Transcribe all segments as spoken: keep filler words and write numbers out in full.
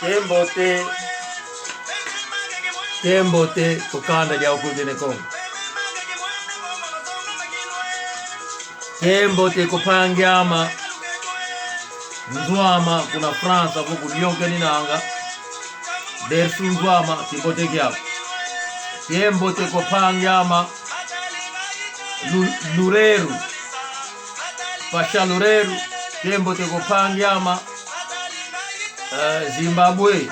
Kiambote, kiambote ku kanda dia ukulu dia Ne Kongo. Kiambote ku mpangi ama Nzwama kuna França, vo ku Lyon keninanga. Dersu Nzwama, kiambote kiaku. Kiambote ku mpangi ama Lu-, Lureru. Pasha Lureru, kiambote ku mpangi ama, eh, Zimbabwe.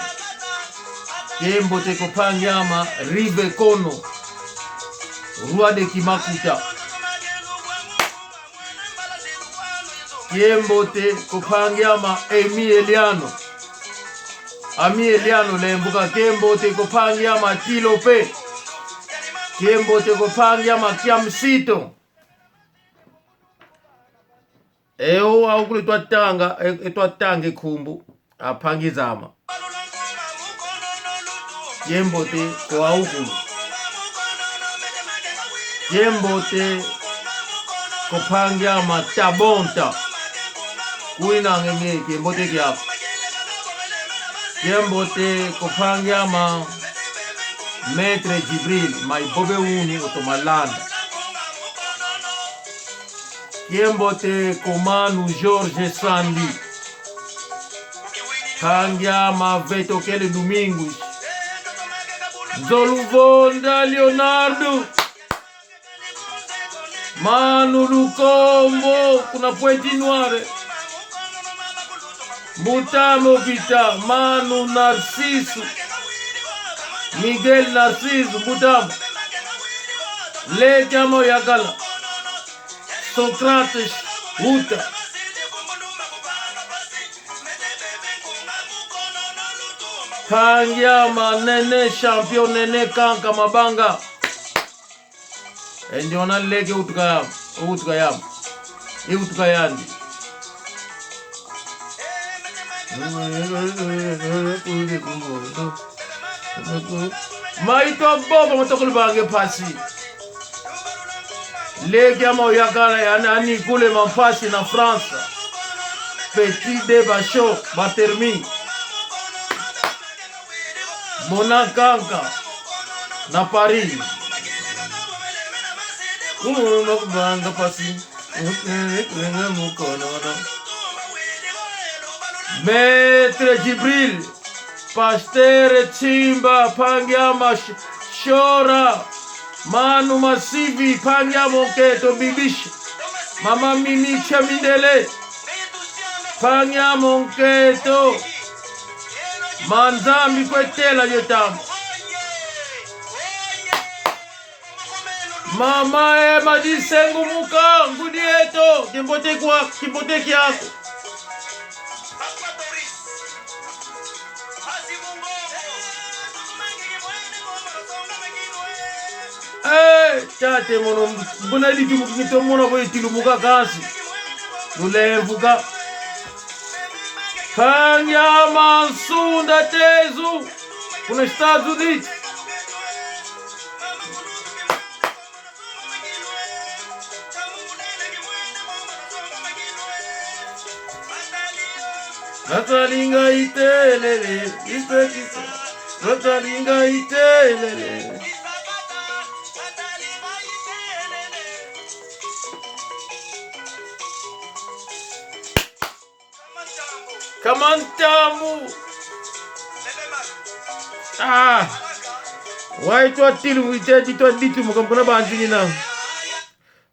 Kiambote ku mpangi ama Rive Kono, Roi de Kimakuta. Kiambote ku mpangi ama Emi Eliano. Ami Eliano Lembuka, kiambote ku mpangi ama Tilope. Kiambote ku mpangi ama Kiamsito. E o aukulu twatanga, e, e twatanga e nkumbu, a mpangi zama. Kiambote ku aukulu. Kiambote ku mpangi ama Tabonta. Kuinanga nge, kiambote kiaku. Kiambote ku mpangi ama Maître Djibril, mai bobe unu otoma landa. Kiambote ku mano Jorge Sandi. Mpangi ama Vetokele Domingos. Nzoluvonda Leonardo. Mano Lukombo, kuna Pointe-Noire. Mbuta Mopita, mano Narciso. Miguel Narciso, mbuta. Leki ama Yakala. Socrates Huta. Mpangi ama Nene Champion, Nene Kanka Mabanga. E ndiona leki utuka yam, utuka yam. Iutuka yandi. Maito bobo matokolo bange mpasi. Leki ama Yakala ya na ani kule mampasi na France. Petit de Bachot, Batermi. Mona Kanka na Paris. Kuma kubanga mpasi. Maître Djibril, Pasteur Tsimba, mpangi ama Sh-, Shora, mano Masivi, mpangi ama nkento Bibiche, mama Mimi Chamindele, mpangi ama nkento, ma Nzambi kwetela yo tama. Mama Ema Disengo Muka, ngudi eto, kimbote kwa, kimbote kiaku. Eh, tate mono, mbuna ditumu kito mono bo itilumuka kansi. Lulemvuka. Mpangi ama Nsunda Tezu. Kuna Estados Unidos. Batalinga itelele, isekisa. Batalinga itelele. Kamantambu. Ah. Wai twatilu, ite di twaditu, muka mukuna banzingi na.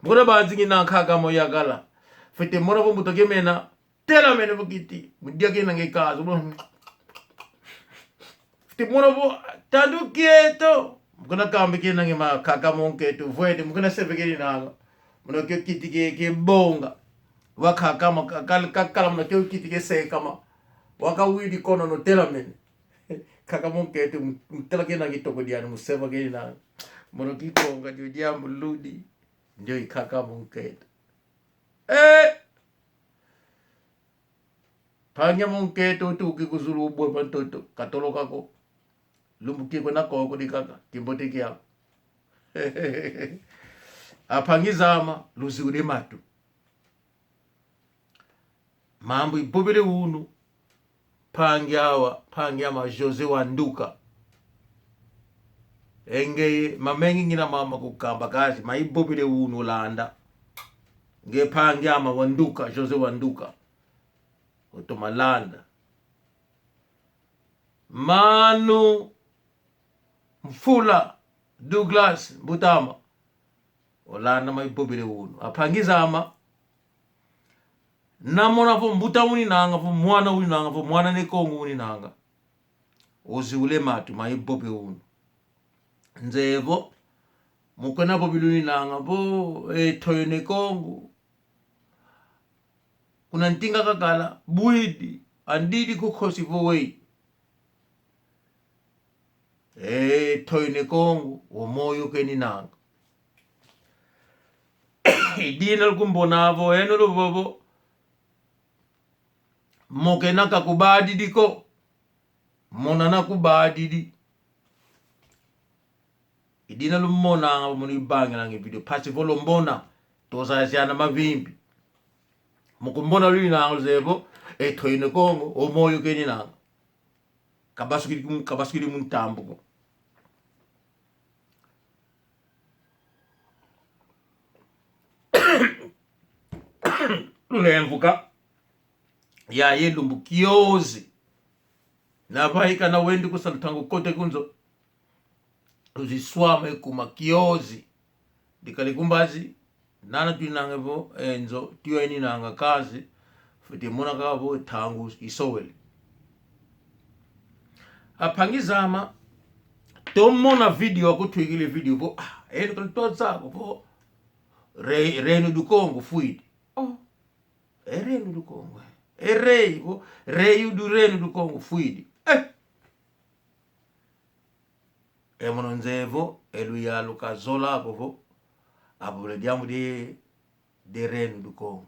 Mukuna banzingi na nkaka mo yakala. Fwete mona vo mbuta kemena. Telamene vo kiti. Mudia kena nge kazu. Fwete mona vo tandu kieto. Mukuna kambi kena nge makaka mo nkento. Fwete mukuna seve kena nanga. Muna kio kiti ke, ke bonga. Wakakama, kakala, kakala muna kio kiti ke sekama. Wakawidi kono no telamene. Kaka mo nkento, mu-, mutela kena kitoko diani, museva kena. Mono kikonga dio dia muludi. Ndio i kaka mo nkento. Eh! Mpangi mo nkento, tuki ku zulu ubwe pa ntoto, katoloka ko. Lumbu kikwe na koko di kaka, kimbote kiaku. A mpangi zama, luziwule matu. Mambu ivovele unu. Mpangi awa, mpangi ama José Wanduka. E nge mamengi ngina mama kukamba kansi, maivovele unu landa. Nge mpangi ama Wanduka, José Wanduka. Otoma landa. Manu Mfula, Douglas Mbutama. Olanda maivovele unu. Ampangi zama. Namona vo mbuta uninanga, vo mwana uninanga, vo mwana Ne Kongo uninanga. Oziula e matu maivovele unu. Nzevo, mukwena vovele uninanga, vo, e, Toyo Ne Kongo. Kuna ntinga kakala, bwidi, andidi ku nkosi vo wei. E, Toyo Ne Kongo, o moyo keninanga. I dina lukumbona vo, eno luvovo. Mokena kakubadidi ko. Monana kubadidi. I dina lumonanga, munu ivangilanga e video. Mpasi vo lumbona, twazaziana mavimpi. Mukumbona luninanga luzevo, e, Toyo Ne Kongo, o moyo keninanga. Kabasukidi kum-, kabasukidi mu ntambu ko. Lulemvuka. Yayi lumbu kiozi. Navaika na wendi kusalu, ntangu kote ku nzo, uziswama e kuma kiozi. Dikali ku mbazi, nana tuinanga vo, e, nzo, tuya ininanga kansi, fwete mona kaka vo ntangu isowele. Ampangi zama, tomona video, akutwikila e video vo, ah, eno kali twaza ko vo, Rei, Reino do Congo, fwidi. Oh. E Reino do Congo, e. E rei, vo, rei do Reino do Congo, fwidi. Eh! E mono nzevo, e luyalu kazola ko vo, avovele diambu de, de Reino do Congo.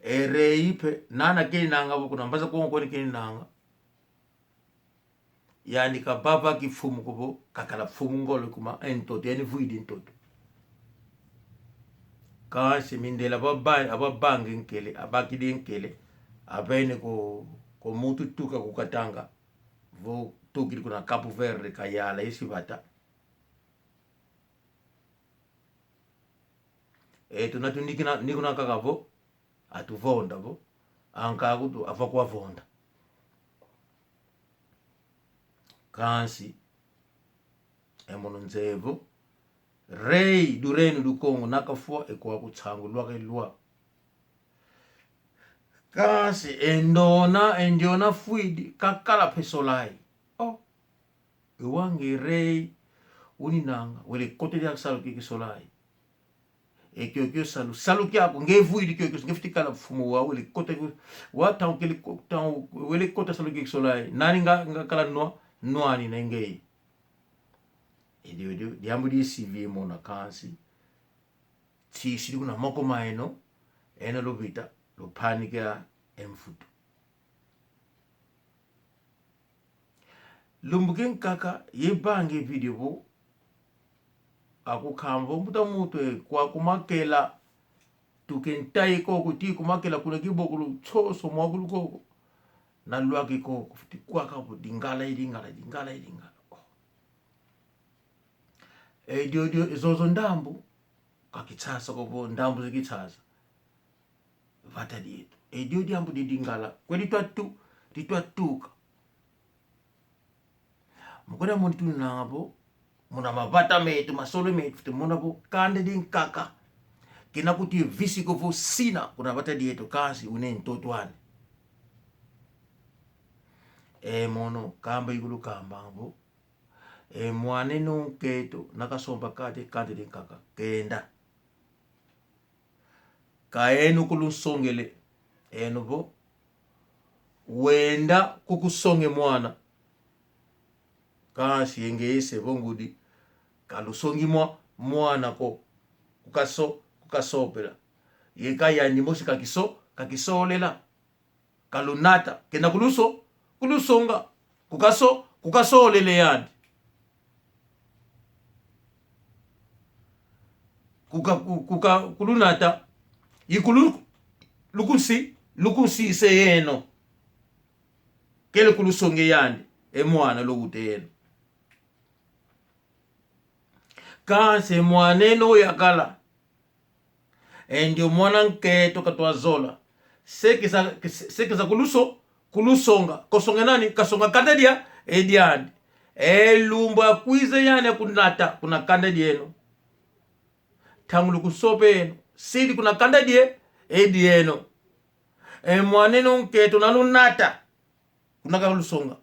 E rei pe, nana keninanga vo, kuna Mbanza Kongo kwani keninanga. Yandi kavava kimfumu ko vo, kakala mfumu ngolo kuma, e ntoto, yani vwidi ntoto. Kansi mindele avava-, avavangi nkele, avakidi nkele, avene ko, ko mutu tuka ku Katanga, vo tukidi kuna Cabo Verde kayala esi vata. E tuna tu nikina, nikuna kaka vo, atuvonda vo, anka kutu ava kuavonda. Kansi, e mono nzevo, rei do Reino do Congo nakafwa, e kwaku nsangu lwaka ilwa. Kansi, e ndona, e ndiona fwidi, kakala pe solai. Oh. E wau nge rei uninanga, wele kota dia salu kia kisolai. E kiokio salu, salu kiaku, nge vwidi kiokio, nge fwete kala mfumu wau, wele kota kio, wau ntangu kele ko-, ntangu, wele kota salu kia kisolai. Nani nga, nga kala nwa, nwani na ngeye. E dio, dio, diambu di sivi e mona kansi. Sisidi kuna moko ma eno, eno luvita, lupanikila e mfutu. Lumbu kinkaka, yevangi video vo, akukamba vo mbuta muntu e, kwaku makela, tuke ntayi koko, ti ku makela kuna Kibokolo, nsoso mwakulu koko. Nalwaki koko, fwete kwaka vo, Lingala, e Lingala, Lingala, e Lingala. Oh. E dio, dio, zozo ndambu, ka Kinshasa ko vo, ndambu za Kinshasa. Vata dieto. E dio diambu di Lingala. Kwe ditwa tu-, ditwa tuka. Mukuna muntu nanga vo, muna mavata meto, masole meto, fwete mona vo, kanda dinkaka. Kina kuti visi ko vo sina, kuna vata dieto kansi, une ntoto ane. E mono, kamba ikulu kamba vo, e mwana eno nkento, nakasomba kati, kanda dinkaka, kenda. Ka eno kulunsongele, eno vo, wenda kukusonge mwana. Kansi e ngeye se vo ngudi, kalusongi mwa-, mwana ko, kukaso-, kukasopela. Yeka yandi mosi kakiso-, kakisolela. Kalunata, kena kuluso-, kulusonga, kukaso-, kukasolele yandi. Kuka-, ku-, kuka-, kulunata, ikulu-, lukunsi-, lukunsise yeno. Kele kulusonge yandi, e mwana lo uteno. Kansi e mwana eno yakala. E ndio mwana nketo katwa zola. Se kiza, se kiza kuluso, kulusonga. Kosonga nani? Kasonga kanda dia, e diandi. E lumbu akwiza yandi akunata, kuna kanda dieno. Ntangu lukusopa eno, sidi kuna kanda die, e dieno. E mwana eno nketo nalunata. Kuna kalusonga.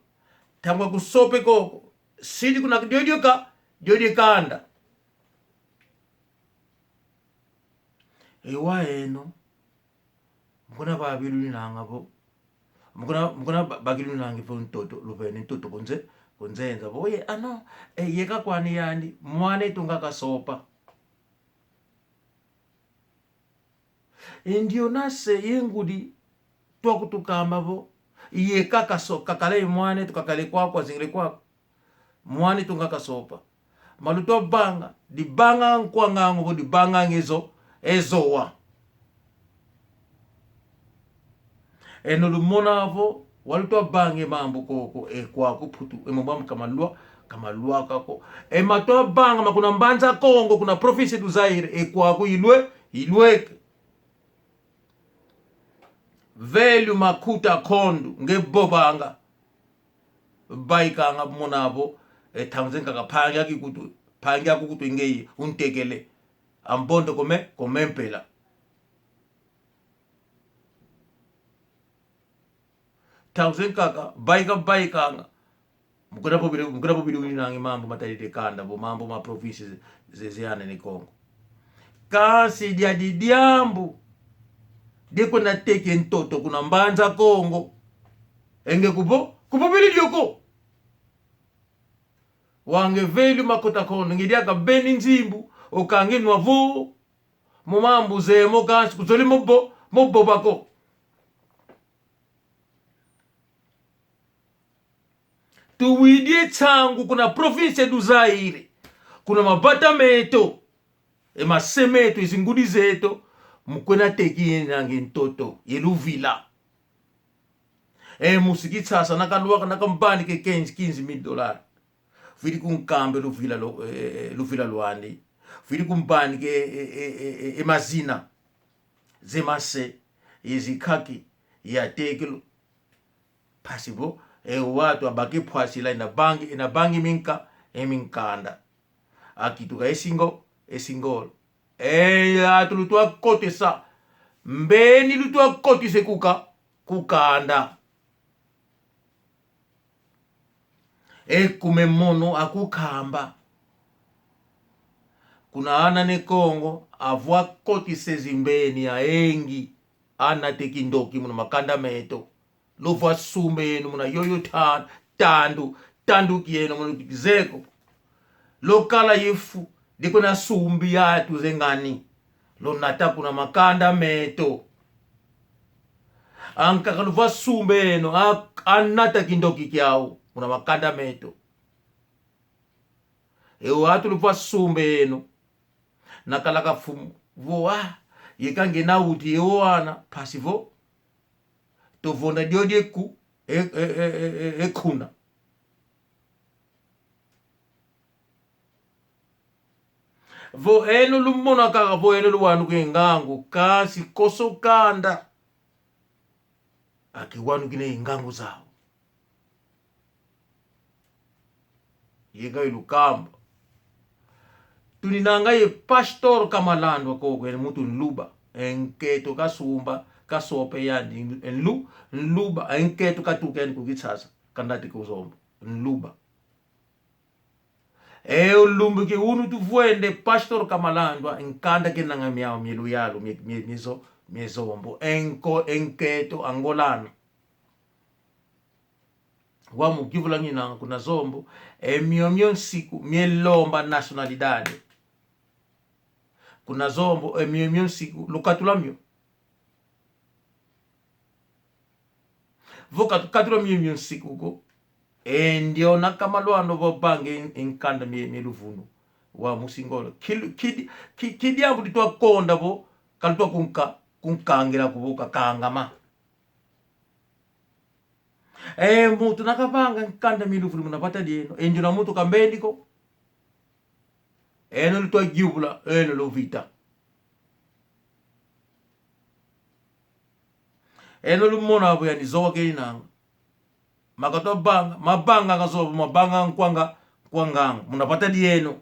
Ntangu akusopa koko, sidi kuna diodio ka, diodio kanda. E wau eno, mukuna babiluninanga vo. Mukuna, mukuna ba-, bakiluninanga vo ntoto, luvene ntoto kunze, kunzenza vo. Ye, ano, e, yeka kwani yandi, mwanetu nga kasopa. E ndiona se ye ngudi twakutukamba vo, yeka kaso-, kakala e mwanetu, kakala kwaku, azingila kwaku. Mwanetu nga kasopa. Malu twavanga, divanga nkwa ngangu vo, divanga ngezo, e zowa. Eno lumona vo, walu twavanga e mambu koko, e kwaku Mputu, e mambu kamalwa, kamalwaka ko. E matwavanga ma kuna Mbanza Kongo, kuna province du Zaire, e kwaku ilwe, ilweke. Velho Makuta Kondo, nge vovanga. Vaikanga mona vo, e ntangu zankaka mpangi aku kutu, mpangi aku kutu ngeye, untekele. Ambondo kome, kome mpela. Ntangu zankaka, vaika, vaikanga. Mukuna vovele, mukuna vovele uninange mambu matadidi kanda, vo mambu ma province ze, ze, ze ana ne Kongo. Kansi diadi diambu, dikwenda teke ntoto kuna Mbanza Kongo. E nge kuvo, kuvovele dio ko. Wau nge Velho Makuta Kondo, nge diaka beni nzimbu, o ka nge nwa vo, mo mambu zemo kansi kuzole mo vo, mo vova ko. Tuwidi e nsangu kuna province du Zaire, kuna mavata meto, e mase meto, e zingudi zeto, mukwenda teki ye nange ntoto, ye luvila. E musi Kinshasa, nakalwaka, nakamvanike quinze, quinze mille dollars. Vili kunkamba e luvila lo, e, e, luvila lwandi. Vili kumvanike e, e, e, e, e mazina. Ze mase, ye zikaki, ye atekelo. Mpasi vo, e wantu abaki mpwasila, ina vangi, ina vangi minka, e minkanda. Akituka e singo, e singolo. E, atu lutwa kotesa. Mbeni lutwa kotese kuka, kukanda. E kume mono akukamba. Kuna ana ne Kongo, avwa kotese zimbeni ayengi, anate kindoki muna makanda meto. Luvwa sumba eno muna yoyo tan-, tandu, tandu kieno muna kizeko. Lukala ye fu, dikwenda sumbi atu ze ngani. Lunata kuna makanda meto. Ankaka luvwa sumba eno, a-, anata kindoki kiau muna makanda meto. E wantu luvwa sumba eno. Nakalaka fumu. Vo, ah, yeka nge nauti e wana, mpasi vo. Tuvonda diodi e ku, e, e kuna. Vo eno lumona kaka vo eno luwanukine ngangu, kansi konso kanda. Akiwanukine ngangu zau. Yeka ilukamba. Tuninanga ye Pastor Kamalandwa koko, eno muntu nluba. E nkento kasumba, kasopa yandi, nlu-, nluba, e nkento katuka yandi ku Kinshasa, kandati ku Zombo, nluba. E ulumbu ki unu tuvwende Pastor Kamalandwa, nkanda kenanga miau mie luyalu, mie, mie, mie zo-, mie Zombo, e nko-, e nkento angolano. Wau mukivula nginanga kuna Zombo, e miomio nsiku, mie lomba nacionalidade. Kuna Zombo, e miomio nsiku, lukatula mio. Vo katu-, katula miomio nsiku ko. E ndiona Kamalandwa vo vange en-, enkanda mie, mie luvunu. Wau musingolo. Kilu-, kidi-, ki-, kidiambu ditwa konda vo, kalutwa kunka-, kunkangila kuvo kakangama. E muntu nakavanga nkanda mi luvila muna vata dieno, e ndiona muntu kambeni ko. Eno lutwa yuvula, eno luvita. Eno lumona avo yani zowa keninanga. Makatwa vanga, mavanga nga zowa, mavanga nkwanga, nkwanganga. Muna vata dieno.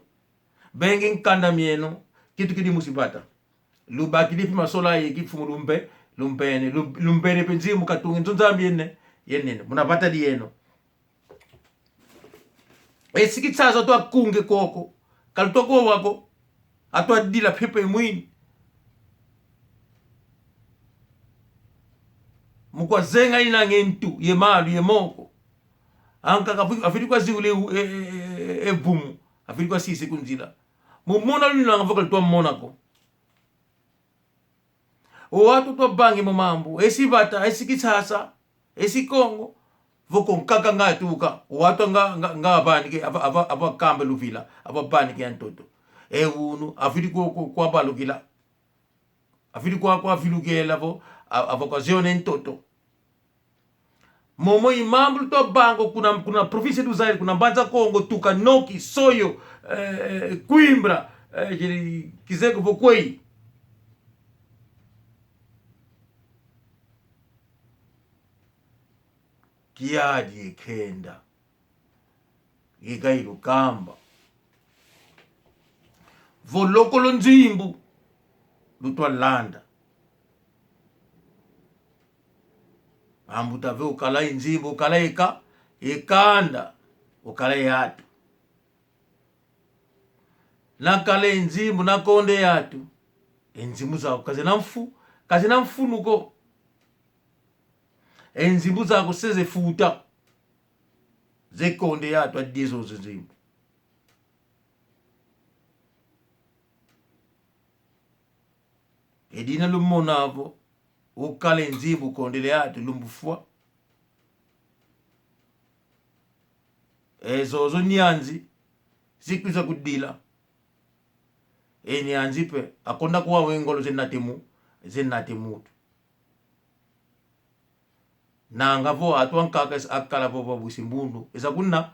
Bengi nkanda mieno, kitukidi musi vata. Lubakidi pi masola ye kifumu lumbe, lumbene, lum-, lumbene pe nzimbu katungi nzo Nzambi yene, yenene. Muna vata dieno. Esi Kinshasa twa kunge koko. Kalutwa kowa ko. Atwa dila pepe mwini. Mukwa zenga inange ntu, ye malu, ye moko. Ankaka afi-, afidi kwa ziwule u-, e, e, e, e, e vumu. Afidi kwa sisi kunzila. Mumona luninanga vo kalutwa mona ko. O watu twa vangi mo mambu, esi vata, esi Kinshasa, esi Kongo, vo ko nkaka nga tuka, o watu nga, nga, nga avanike, ava, ava, ava kamba luvila, ava vanike ya ntoto. E unu, afidi kwa, kwa, kwa balukila. Afidi kwa, kwa vilukela vo, a-, ava kwa ziona e ntoto. Momo i mambu lutwa vanga kuna, kuna província do Zaire, kuna Mbanza Kongo, tuka Noki, Soyo, eh, eh, Coimbra, eh, kizeye ko vo kwei. Kiadi e kenda. Ika ilukamba. Vo lokolo nzimbu, lutwa landa. Ambuta ve ukala e nzimbu, ukala e ka-, e kanda, ukala e atu. Nakala e nzimbu, nakonda e atu. E nzimbu zau, kazena mfu-, kazena mfunu ko. E nzimbu zau se zefuta. Zekonda e atu adie zozo nzimbu. E dina lumona vo, ukala e nzimbu kondele atu lumbu fwa. E zozo nianzi, zikwiza kudila. E nianzi pe, akonda kuwa we ngolo zenate mu-, zenate mutu. Nanga vo atu ankaka es-, akala vo vavwisi mbundu. Eza kuna-,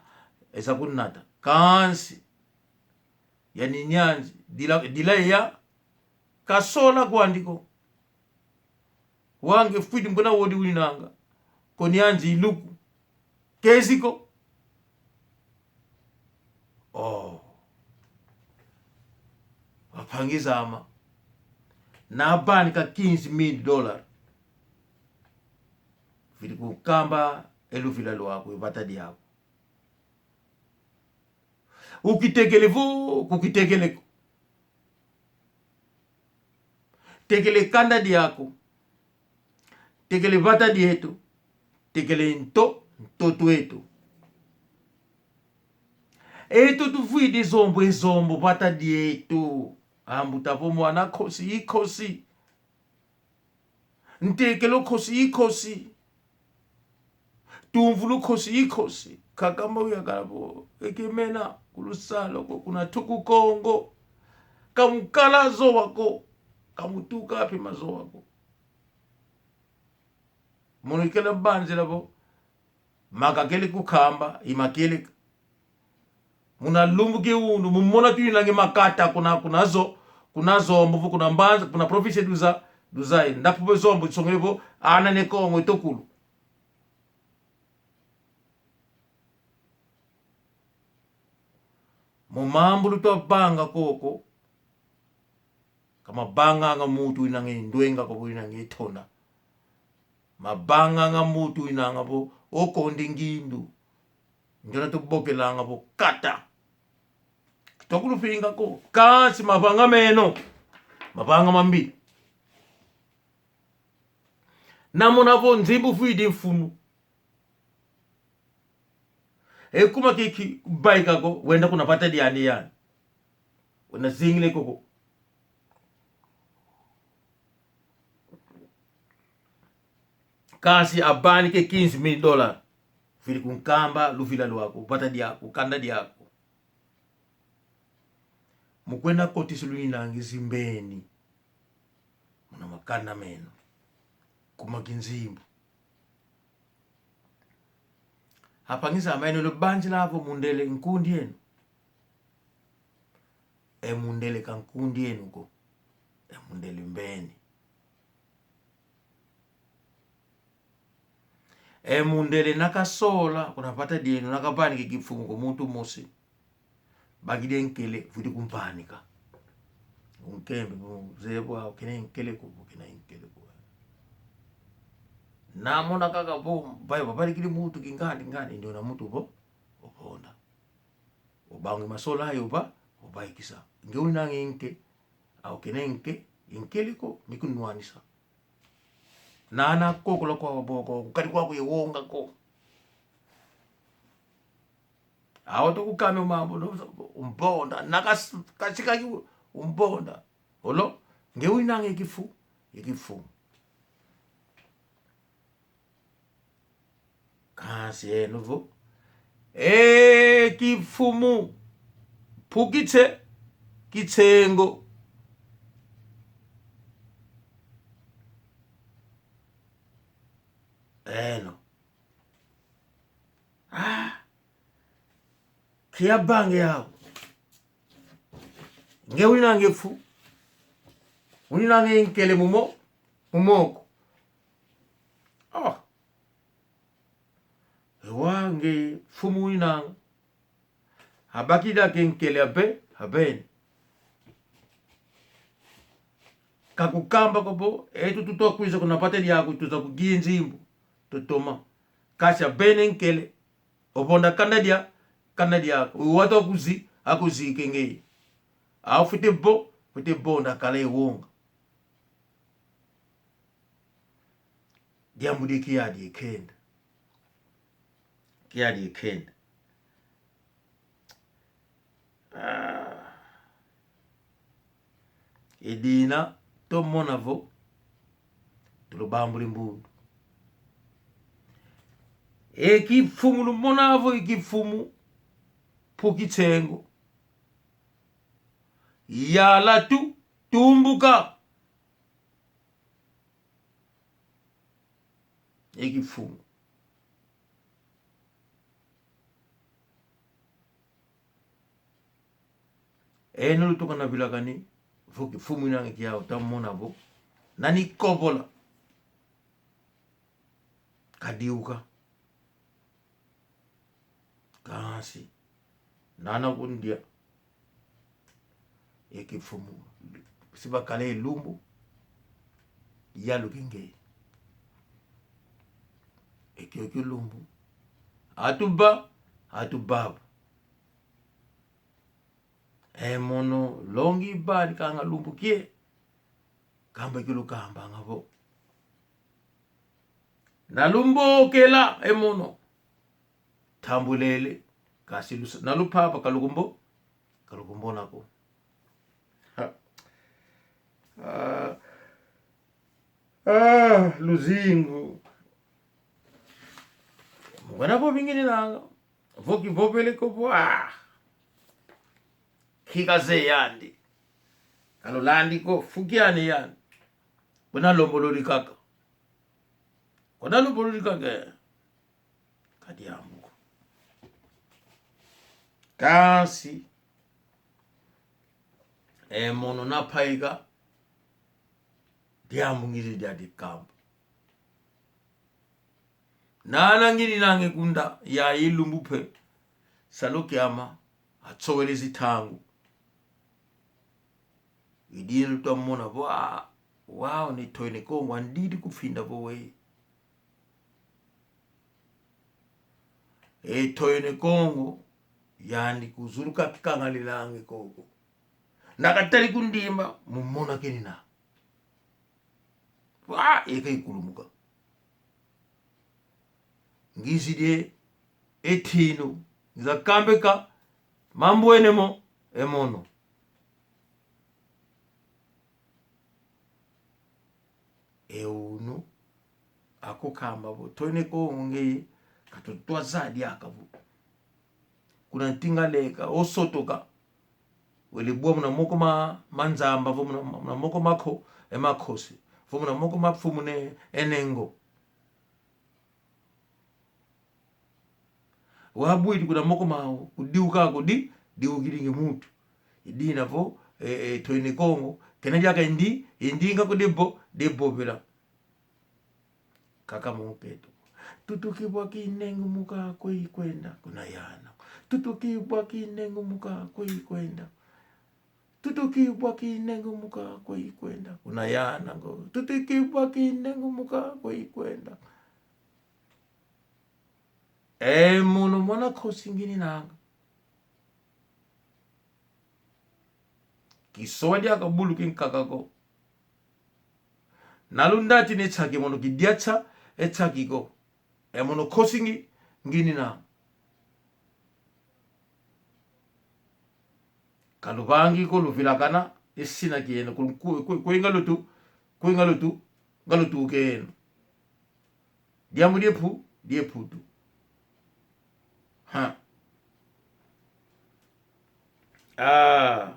eza kunata. Kansi. Yani nianzi. Dila, dila ya. Kasola kwandi ko. Wange fwidi mkuna wodi uninanga. Ko nianzi iluku. Kezi ko. Oh. Wampangi zama. Navanika quinze mil dólar. Fwidi kunkamba e luvila lwaku, e vata diaku. Ukitekele vo, kukitekele ko. Tekele kanda diaku. Tekele vata dietu. Tekele nto-, ntoto etu. Etu tuvwidi zombo, e zombo vata dietu. Ambuta vo mwana nkosi, i nkosi. Ntekelo nkosi, i nkosi. Tumvulu nkosi, i nkosi. Kakamba uyakala vo, ekemena, kulusala ko, kuna tuku Kongo. Kamukala zowa ko. Kamutuka pe mazowa ko. Mono ikele banzila vo. Makakele kukamba, imakele. Muna lumbu kia unu, mumona tuinange makata kuna, kuna zo-, kuna zombo vo, kuna Mbanza, kuna província do Za-, do Zaire. Ndapu be zombo, tsongele vo, ana ne Kongo, itokulu. Mo mambu lutwa vanga koko, ka mavanganga muntu inange ndwenga ko vo inange tona. Mavanganga muntu inanga vo okonde ngindu. Ndiona tubokelanga vo kata. Kitokulu finga ko. Kansi mavanga meno. Mavanga mambi. Namona vo nzimbu fwidi mfunu. E kuma kiki baika ko, wenda kuna vata diani yani. Wenda zingile koko. Kansi avanike quinze mil dólar. Fwidi kunkamba luvila lwaku, vata diaku, kanda diaku. Mukwenda kotisa luinange zimbeni. Muna makanda meno. Kuma kinzimbu. Ampangi zame, eno lubanzila vo mundele nkundi enu. E mundele ka nkundi enu ko. E mundele mbeni. E mundele nakasola kuna vata dieno, nakavanika e kimfumu kwa muntu mosi. Bakidi e nkele, vutu kumpanika. Unkembe, muzeye vo, ah, kena nkele ko, kena nkele ko. Namona kaka vo, bai, babalikidi muntu kingandi, ngandi, ndiona muntu vo, ovonda. Obangi masola ayo va, ovaikisa. Nge winanga e nke, au kena nke, nkele ko, mikunwanisa. Nana kokola kwa boko, kadi kwa kuye wonga ko. Awo to kukame mambo, no, umbonda, nakas-, kasika ki umbonda. Olo, nge winanga e kifu, e kifu. Kansi eno vo, e kimfumu, pu kitse-, kitsengo. Eno. Ah. Kia bange yau. Nge winanga e fu. Winanga e nkele mu mo-, mu moko. Oh. Ewa nge mfumu winanga. Abakidi ake nkele abe-, abeni. Kakukamba ko vo, etu tutwa kwiza kuna vata diaku, tuza kugiya e nzimbu. Tutoma. Kansi abeni nkele. Ovonda kanda dia, kanda diaka. Uwata kuzi-, akuzike ngeye. Au fwete vo-, fwete vonda kala e wonga. Diambu di kiadi e kenda. Kiadi e kenda. Ah. I dina tumona vo tulubambula e mbundu. E kimfumu lumona vo e kimfumu pu kitsengo. Yala tu, tumbuka. E kimfumu. Eno lutuka na vilakani, vo kimfumu inanga kiau tamona vo. Nani kovola. Kadiuka. Kansi. Nana kundia. E kimfumu. Si bakala e lumbu. Yaluki nge. E kiokio lumbu. Atu ba, atu baba. E mono longi badi kanga lumbu kie. Kamba kio lukambanga vo. Na lumbokela e mono. Tambulele. Kansi lusa-, na lupapa ka lukumbo-, ka lukumbona ko. Ha. Ah. Ah, luzingu. Mwana vo bingini nanga. Vo kivovele ko vo, ah. Kika ze yandi. Ka lulandi ko, fuki ane yandi. Kuna lombololi kaka. Kuna lombololi kaka. Ka diambu ko. Kansi, e mono na paika, diambu ngizi dia dikamba. Nana ngini nange kunda, ya ilumbu pe, salu kiama, atsowele zitangu. I dina lutamona vo, ah, wau ni Toyo Ne Kongo, andidi kufinda vo we. E Toyo Ne Kongo, yandi kuzuluka kikangalila ange koko. Na katali kundima, mumona kenina. Wa, eka ikulumuka. Ngizidi e tinu, ngiza kambeka, mambwene mo, e mono. E unu, akukamba vo, Toyo Ne Kongo ngeye, katutwa zadi aka vo. Kuna ntinga leka, osotoka. Wele bwa muna moko ma, ma nzamba, vo muna, muna moko mako, e makosi. Vo muna moko ma mfumu ne, e nengo. Wabwidi kuna moko mau, kudiuka kudi, diukidi nge muntu. Idina vo, e, e, twene Kongo, kena diaka indi, indinga kudi bo, dibobela. Kaka mu nkento. Tutukibwa kinengo muka kwe kwenda, kuna yana. Tutukibwa kinengo muka kwe kwenda. Tutukibwa kinengo muka kwe kwenda, kuna yana ngo. Tutukibwa kinengo muka kwe kwenda. E mono mwana nkosi ngininanga. Kisowa diaka bulu kinkaka ko. Nalundati ne tsaki mono kidia tsa, e tsaki ko. E mono nkosi ngi, ngininanga. Kaluvangi ko luvilakana, e sina kieno, ku, ku, ku, kwe ngalutu, kwe ngalutu, ngalutu keno. Diambu die pu, die putu. Ha. Ah.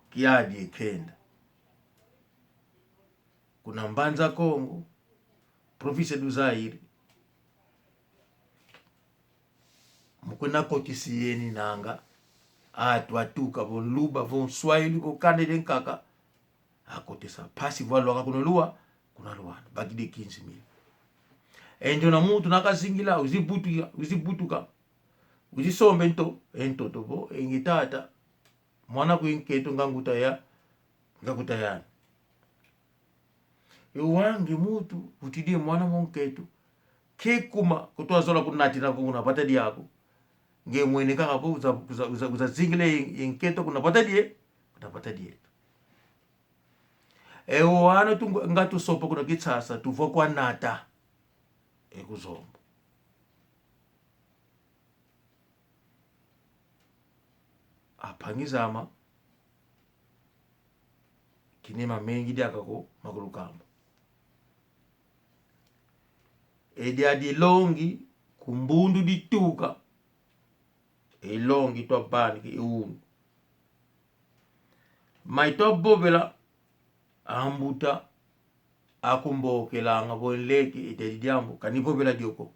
Kiadi e kenda. Kuna Mbanza Kongo, província do Zaire. Mu kuna kotisi yeni nanga, atu atuka vo Nluba, vo Nswahili, vo kanda dia nkaka. Akotesa mpasi vo alwaka kuna Lua, kuna Luanda, bakidi quinze mille. E ndiona muntu nakazingila, wizi butuka, wizi butuka. Wizi sombe nto, e ntoto vo, e nge tata. Mwana kwe nkento nga nguta ya, nga nguta yani. E wau nge muntu, utidi e mwana mo nkento. Ke kuma, ko twazola kunatina ko kuna vata diaku. Nge mwene kaka vo, uza, uza, uza, uza zingila e, e nkento kuna vata die, kuna vata dieto. E wau ano tu nga tusompa kuna Kinshasa, tuvwa kwa nata. E ku Zombo. Ampangi zame, kina mamengi diaka ko ma kulukamba. E dia dilongi ku mbundu dituka. E longi twavani ki e unu. Mai twavovela ambuta akumbokelanga vo nleke e dia di diambu, kani vovela dio ko.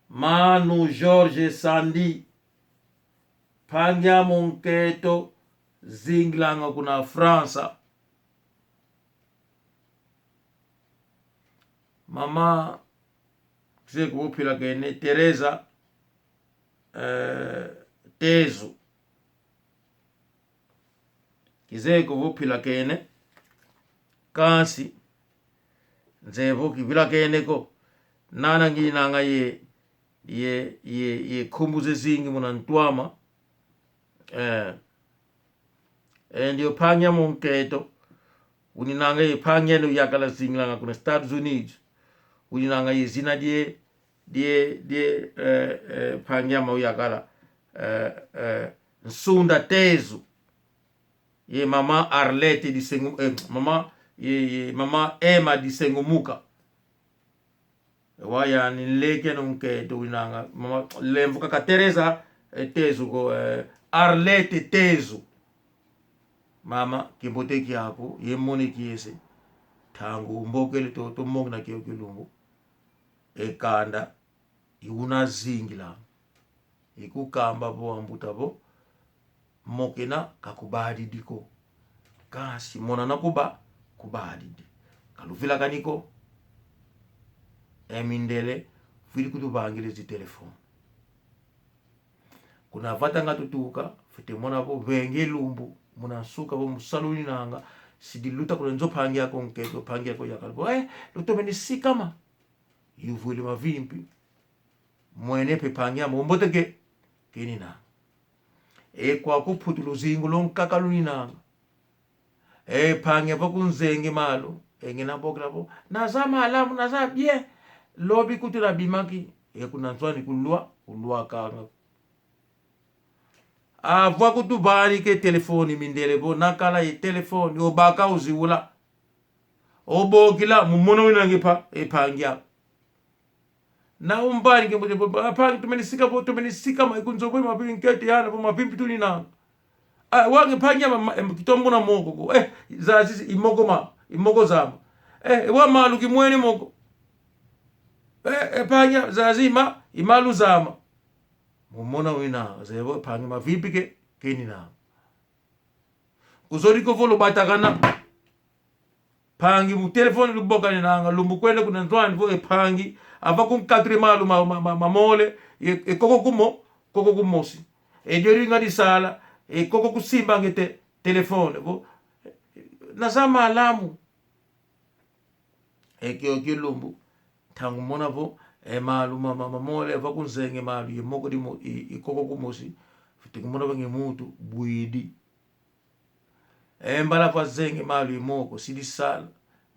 Mano Jorge Sandi, mpangi ame nkento, zingilanga kuna França. Mama, kizeye ko vo upilakene, Teresa, eh, Tezo. Kizeye ko vo upilakene, kansi nzeye vo kivilakene ko. Nana nginanga ye, ye, ye, ye nkumbu zezingi muna ntu ame. Eh. E ndio mpangi ame nkento. Uninanga ye mpangi ame uyakala zingilanga kuna Estados Unidos. Uninanga ye zina die, die, die, eh, eh, mpangi ame uyakala, eh, eh, Nsunda Tezo. Ye mama Arlette Disengumuka, eh, mama, ye, ye mama Emma Disengumuka. E wau yani nleke no nkento winanga, mama, lemvo kaka Teresa, eh, Tezo ko, eh, Arlette Tezo. Mama, kimbote kiaku, ye mone kiese. Ntangu umbokele to, to mokena kio kilumbu. E kanda, i una zingila. Ikukamba vo ambuta vo, mokena kakubadidi ko. Kansi monana kuba, kubadidi. Kaluvilakani ko. E mindele, vili kutuvangila zi telefone. Kuna vata nga tutuka, fwete mona vo vengi lumbu, muna nsuka vo mu salu ninanga, sidi luta kuna nzo mpangi aku nkento, mpangi aku yakala vo, eh, lutomene sikama. Yuvwidi mavimpi. Mwene mpe mpangi ame mbote ke, kenina. E kwaku Mputu luzingu lwankaka luninanga. E mpangi ame kunzenge malu, e nge nambokela vo, naza malamu, naza bien. Lobi kutu nabimaki, e kuna nzo ani kulwa, kulwakanga. Avwa kutubani ke telefoni mindele vo, nakala ye telefoni, obaka uziula. Obokila, mu mono winange pa, e mpangi aku. Na umbani ke mbote vo, mpangi tumeni sika vo, tumeni sikama, ikunzo vo mavimpi nkete yana vo mavimpi tuninanga. Ah, wange mpangi ame, em, kitombo na moko ko. Eh, zazi, i moko ma, i moko zame. Eh, wa malu kimwene moko. E, e mpangi, zazi ma, i malu zama. Mu mona wina, zevo mpangi mavimpi ke, kenina. Kuzolele ko vo lubatakana. Mpangi mu telefone lubokaninanga, lumbu kwenda kuna ntwani vo e mpangi, ava kunkatula e malu ma, ma, ma, mamole, e, e koko kumo, koko kumosi. E dio dinga disala, e koko kusimbanga e te, telefone, vo, na zama alamu. E kiokio lumbu, ntangu mona vo, e malu ma, ma, mamole, ava kunzenge malu, ye moko dimo, i, i koko kumosi, fwete kumona vo nge muntu, bwidi. E mbala vazenge malu ye moko, si disala.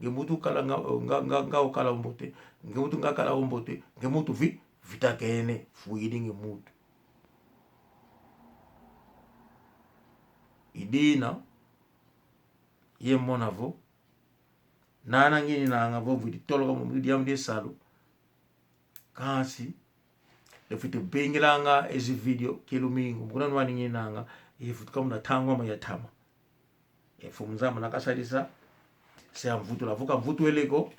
Nge muntu kala nga, nga, nga, nga okala ombote. Nge muntu nga kala ombote. Nge muntu vi, vitakene. Fwidi nge muntu. I dina, ye mona vo. Nana ngininanga vo vwidi toloka mu diambu dia salu. Kansi, lufwete bengilanga ezi video kia lumingu. Mukuna nwani ngininanga, ifutuka muna ntangwa ma yatama. E Mfumu Nzambi na kasadisa, se amvutula vo kamvutwele ko.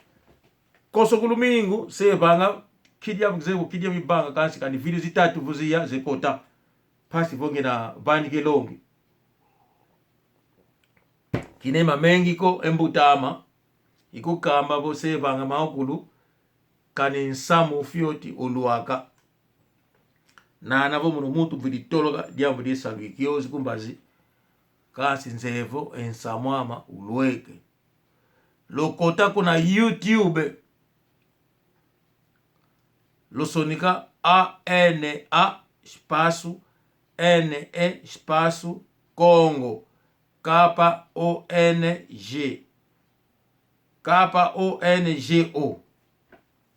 Konso ku lumingu, se vanga, kidia, zeko kidia mibanga, kansi kani video zitatu vo ziya, zekota. Mpasi vo ngina vani kelongi. Kine mamengi ko e mbuta ama, ikukamba vo se vanga maokulu, kani nsamu fioti ulwaka. Nana vo mono muntu mvwidi toloka diambu dia salu ikiozi ku mbazi. Kansi nzevo e nsamu ama ulweke. Lukota kuna YouTube. Lusonika A N A espaço N E espaço Kongo. K O N G. K O N G O.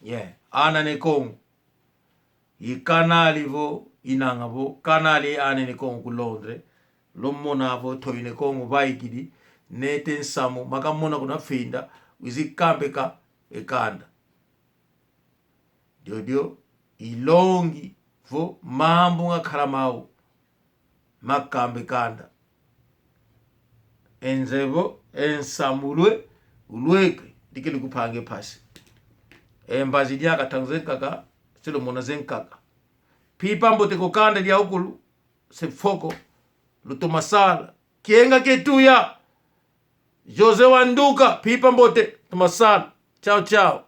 Yeah, Ana ne Kongo. I kanali vo, inanga vo, kanali Ana ne Kongo ku Londres. Lumona vo, toine Kongo vaikidi, nete nsamu, makamona kuna finda, wizi kambeka e kanda. Diodio, ilongi vo mambu ngakala mau, makamba e kanda. E nzevo, e nsamu ulwe, ulweke, dikili kupanga e mpasi. E mbazi diaka ntangu zankaka, se lumona zankaka. Mpimpa mbote ku kanda diaukulu, se mfoko, lutoma sala. Kienga kietuya, José Wanduka, mpimpa mbote, toma sala. Tchau, tchau.